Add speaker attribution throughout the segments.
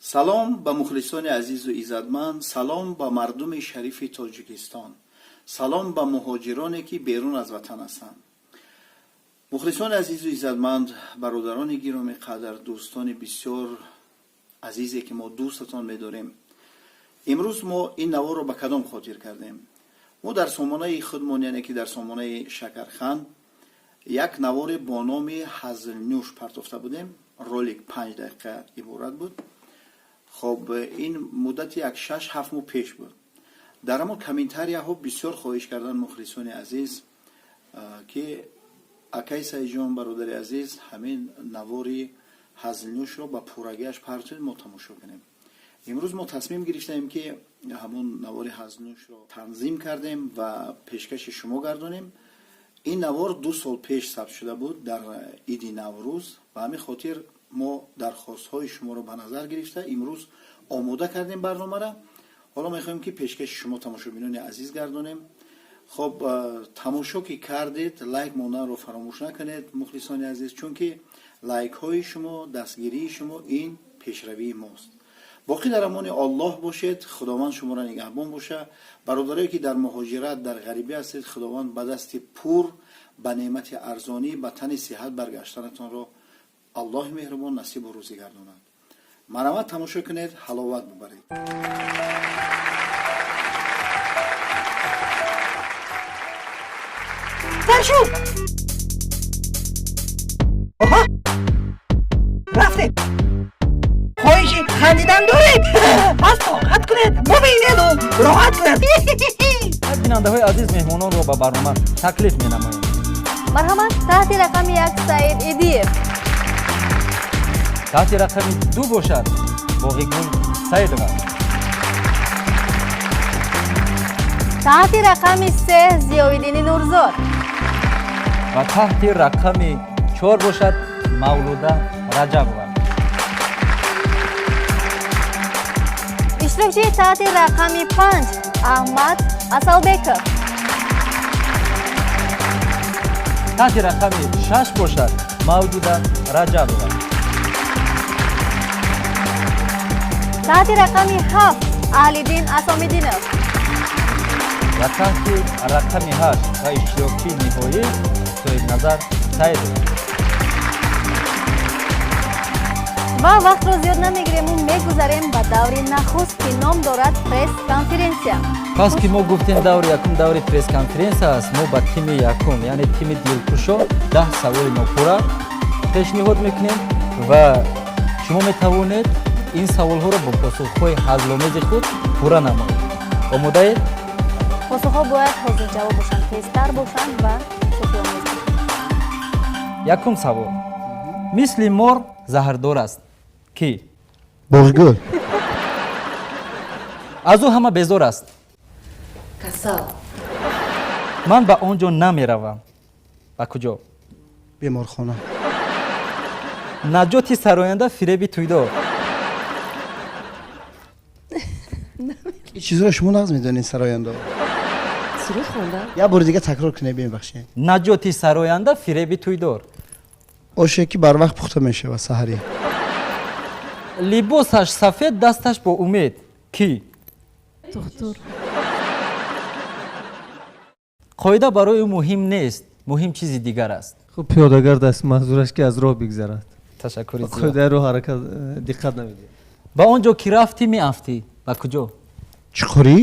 Speaker 1: Салом ба мухлисони азизу иззатманд, салом ба мардуми шарифи Тоҷикистон, салом ба муҳоҷироне, ки берун аз ватан ҳастанд. Мухлисони азизу иззатманд, бародарони гиромӣ қадр, дӯстони бисёр азизе, ки мо дӯстатон медорем, имрӯз мо ин наворро ба кадом хотир кардем? Мо дар сомонаи худмон, яъне ки дар сомонаи Шакархан, як наворе бо номи «Ҳазлнӯш» партофта будем. Ролик 5 дақиқа иборат буд. Хоб, ин муддати як 6-7 моҳ пеш буд. Дар ҳамон комментарияҳо бисёр хоҳиш кардан мухлисони азиз, ки акай Саидҷон, бародари азиз, ҳамин навори ҳазлнӯшро ба пуррагиаш партоед, мо тамошо кунем. Имрӯз мо тасмим гирифтаем, ки ҳамон навори ҳазлнӯшро танзим кардем ва пешкаши шумо гардонем. Ин навор 2 сол пеш сабт шуда буд, дар иди Наврӯз. Ба ҳамин хотир мо дархостҳои шуморо ба назар гирифта, имрӯз омода кардем барномара. Ҳоло мехоҳем, ки пешкаши шумо, тамошобинони азиз, гардонем. Хоб, тамошо ки кардед, лайк монданро фаромӯш накунед, мухлисони азиз, чунки лайкҳои шумо, дастгирии шумо ин пешравии мост. Боқӣ дар амони Оллоҳ бошед, Худованд шуморо нигаҳбон боша. Бародарое, ки дар муҳоҷират, дар ғарибӣ ҳастед, Худованд ба дасти пур, ба неъмати арзонӣ, ба тани сиҳат баргаштанатонро Аллоҳи меҳрубон насибу рӯзӣ гардонад. Марҳамат, тамошо кунед, ҳаловат бубаред.
Speaker 2: Сар шуд. Оҳо, рафтем. Хоҳиши хандидан доред? Пас тоқат кунед, бубинеду роҳат кунед.
Speaker 3: Бинандаҳои азиз, меҳмононро ба барнома таклиф менамоем.
Speaker 4: Марҳамат, таҳти рақами 1 Саид Идиев.
Speaker 3: Таҳти рақами 2 бошад Боғигул Саидова.
Speaker 4: Таҳти рақами 3 Зиёиддини Нурзод.
Speaker 3: Ва таҳти рақами 4 бошад Мавлуда Раҷабова.
Speaker 4: Иштирокчии таҳти рақами 5 Аҳмад Асалбеков.
Speaker 3: Таҳти рақами 6 бошад Мавҷуда Раҷабова.
Speaker 4: Таҳти рақами 7 Аҳлиддин Асомиддинов.
Speaker 3: Ва таҳти рақами 8 ва иштирокчии ниҳоӣ Соҳибназар Саидов.
Speaker 4: Ва вақтро зиёд намегирему мегузарем ба даври нахуст, ки ном дорад пресс-конференсия.
Speaker 3: Пас ки мо гуфтем, даври якум даври пресс-конференсия аст, мо ба тими якум, яъне тими дилкушо, 10 саволи нопурра пешниҳод мекунем ва шумо метавонед ин саволҳоро бо посухҳои ҳазломези худ пурра намоед. Омодаед?
Speaker 4: Посухҳо бояд ҳозирҷавоб бошанд, тезтар бошанд ва шӯхиомез бошанд.
Speaker 3: Якум савол: мисли мор заҳрдор аст кӣ?
Speaker 5: Боғигул.
Speaker 3: Аз ӯ ҳама безор аст.
Speaker 6: Касал.
Speaker 3: Ман ба он ҷо намеравам. Ба куҷо?
Speaker 5: Беморхона.
Speaker 3: Наҷоти сароянда, фиреби тӯйдор.
Speaker 5: Ин чизро шумо нағз медонед, сароянда.
Speaker 6: Суруд хондам.
Speaker 5: Як бори дига такрор кунед, бебахшед.
Speaker 3: Наҷоти сароянда, фиреби тӯйдор.
Speaker 5: Оше, ки барвақт пухта мешавад, саҳарӣ.
Speaker 3: Либосаш сафед, дасташ бо умед. Кӣ?
Speaker 6: Духтур.
Speaker 3: Қоида барои ӯ муҳим нест, муҳим чизи дигар аст.
Speaker 7: Хуб, пиёдагард аст, манзураш ки аз роҳ бигзарад.
Speaker 3: Ташаккури зиёд.
Speaker 7: Қоидаро ҳаракат диққат намедиҳад.
Speaker 3: Ба он ҷо ки рафтӣ, меафтӣ. Ба куҷо?
Speaker 5: Чуқурӣ.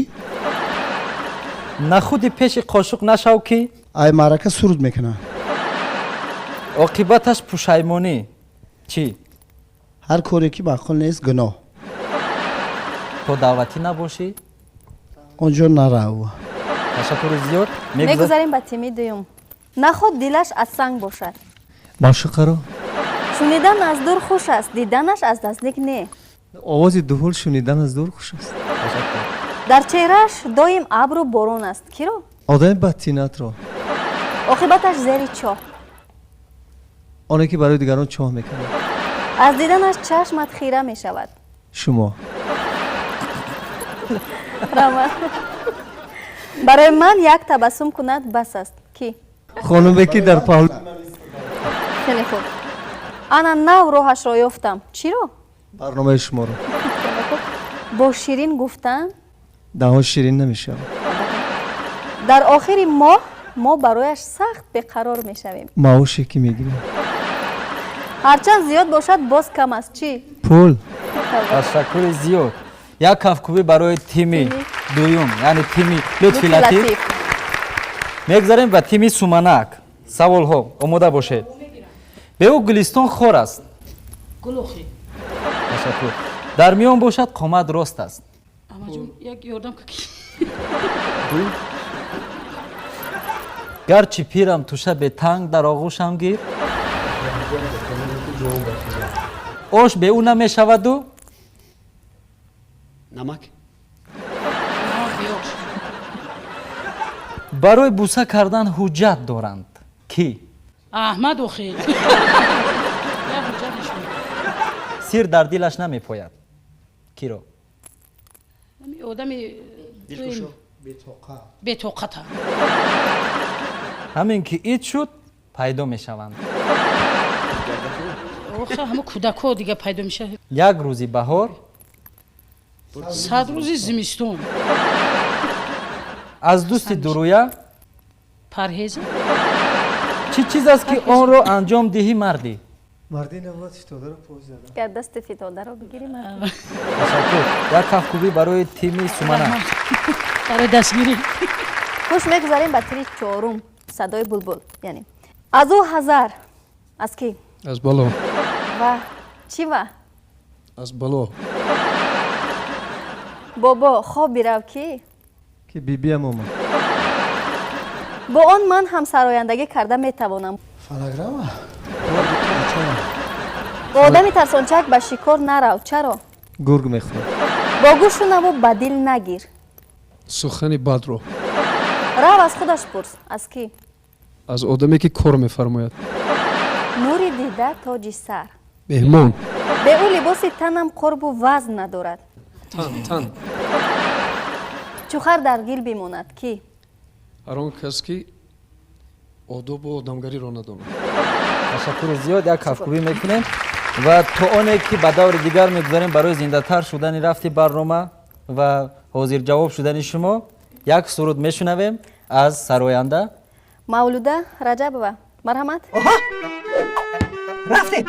Speaker 3: Нахуди пеши қошуқ нашав, ки
Speaker 5: Ай маърака суруд мекунад.
Speaker 3: Оқибаташ пушаймонӣ. Чӣ?
Speaker 5: Ҳар коре, ки маъқул нест, гуноҳ.
Speaker 3: То даъватӣ набошӣ,
Speaker 5: он ҷо нарав.
Speaker 3: Ташаккури зиёд.
Speaker 4: Мегузарем ба тими дуюм. Наход дилаш аз санг бошад.
Speaker 7: Маъшуқаро.
Speaker 4: Шунидан аз дур хуш аст, диданаш аз наздик не.
Speaker 7: Овози дуҳул шунидан аз дур хуш аст.
Speaker 3: Ташаккур.
Speaker 4: Дар чеҳрааш доим абру борон аст. Киро?
Speaker 7: Одами бадтинатро.
Speaker 4: Оқибаташ зери чоҳ.
Speaker 7: Оне ки барои дигарон чоҳ мекунад.
Speaker 4: Аз диданаш чашмат хира мешавад.
Speaker 7: Шумо.
Speaker 4: Раҳмат. Барои ман як табассум кунад, бас аст. Кӣ?
Speaker 7: Хонуме, ки дар паҳлӯ.
Speaker 4: Хеле хуб. Ана нав роҳашро ёфтам. Чиро?
Speaker 7: Барномаи шуморо.
Speaker 4: Бо ширин гуфтан?
Speaker 7: Даҳон ширин намешавад.
Speaker 4: Дар охири моҳ мо барояш сахт беқарор мешавем.
Speaker 7: Маоше ки мегирем.
Speaker 4: Ҳарчанд зиёд бошад, боз кам аст. Чӣ?
Speaker 7: Пул.
Speaker 3: Ташаккури зиёд. Як кафкӯбӣ барои тими дуюм, яъне тими Лутфи Латиф. Мегзарем ба тими Суманак. Саволҳо омода бошед. Бе ӯ гулистон хор аст.
Speaker 8: Гулохи.
Speaker 3: Ташаккур. Дар миён бошад, қомат рост аст.
Speaker 8: Амаҷон, як ёрдам ки.
Speaker 3: Гарчи пирам, туша бетанг дар оғӯшам гир. Ош бе ӯ намешаваду?
Speaker 5: Намак.
Speaker 8: Биёш.
Speaker 3: Барои буса кардан ҳуҷҷат доранд. Кӣ?
Speaker 8: Аҳмад охи. Як ҳуҷҷат нишон.
Speaker 3: Сир дар дилаш намепояд. Киро?
Speaker 8: Ҳами одами бетоқата.
Speaker 3: Ҳамин ки ид шуд, пайдо мешаванд.
Speaker 8: Охи, ҳама кӯдакҳо дига пайдо мешавад.
Speaker 3: Як рӯзи баҳор
Speaker 8: 100 рӯзи зимистон.
Speaker 3: Аз дӯсти дурӯя
Speaker 8: парҳез.
Speaker 3: Чӣ чиз аст, ки онро анҷом диҳӣ, мардӣ?
Speaker 7: Марди набояд фитодаро поз задан.
Speaker 4: Гар дасти фитодаро бигирӣ, мардӣ.
Speaker 3: Ташаккур. Як кафкӯбӣ барои тими Суманак.
Speaker 8: Барои дастгирӣ.
Speaker 4: Хуш, мегузарем ба тири чорум, садои булбул. Яъне аз ӯ ҳазар. Аз кӣ?
Speaker 9: Аз бало.
Speaker 4: Ва чӣ ва?
Speaker 9: Аз бало.
Speaker 4: Бобо, хоб бирав, ки
Speaker 7: Ки бибиам омад.
Speaker 4: Бо он ман ҳам сарояндагӣ карда метавонам.
Speaker 5: Фонограмма.
Speaker 4: Бо одами тарсончак ба шикор нарав. Чаро?
Speaker 7: Гург мехӯрад.
Speaker 4: Бо гӯш шунаву ба дил нагир.
Speaker 9: Сухани бадро.
Speaker 4: Рав, аз худаш пурс. Аз кӣ?
Speaker 9: Аз одаме ки кор мефармояд.
Speaker 4: Нури дида, тоҷи сар.
Speaker 9: Меҳмон.
Speaker 4: Бе ӯ либоси танам қурбу вазн надорад.
Speaker 9: Тан, тан.
Speaker 4: Чу хар дар гил бимонад. Кӣ?
Speaker 9: Ҳар он кас ки одобу одамгариро надонад.
Speaker 3: Ташаккури зиёд. Як кафкӯбӣ мекунем ва то оне ки ба даври дигар мегузарем, барои зиндатар шудани рафти барнома ва ҳозирҷавоб шудани шумо як суруд мешунавем аз сароянда
Speaker 4: Мавлуда Раҷабова. Марҳамат.
Speaker 2: Рафтем.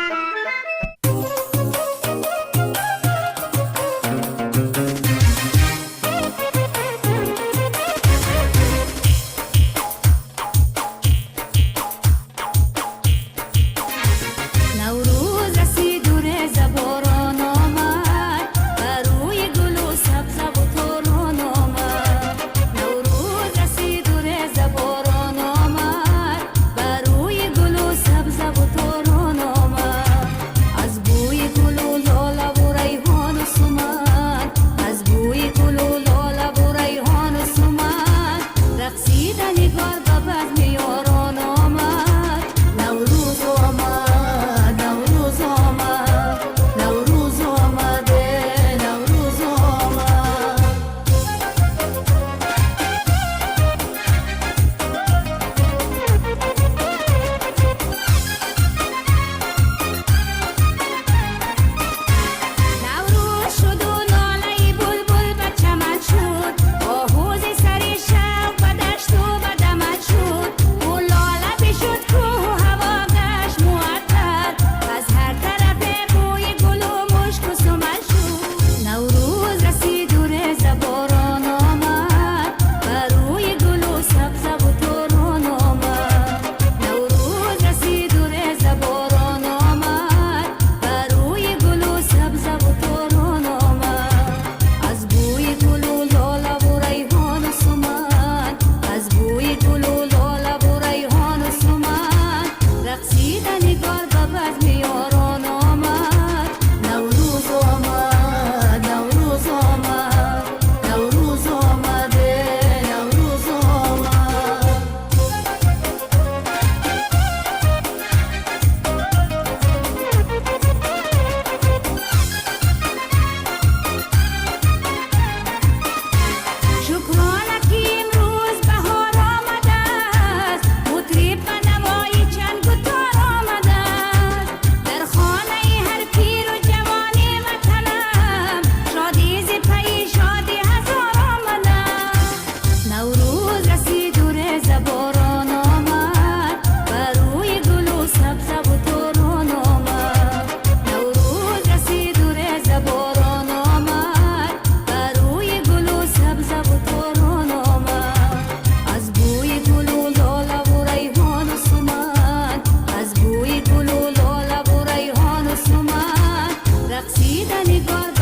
Speaker 10: Наврӯз расиду реза борон омад, ба рӯи гулу сабзаву торон омад. Наврӯз расиду реза борон омад, ба рӯи гулу сабзаву торон омад.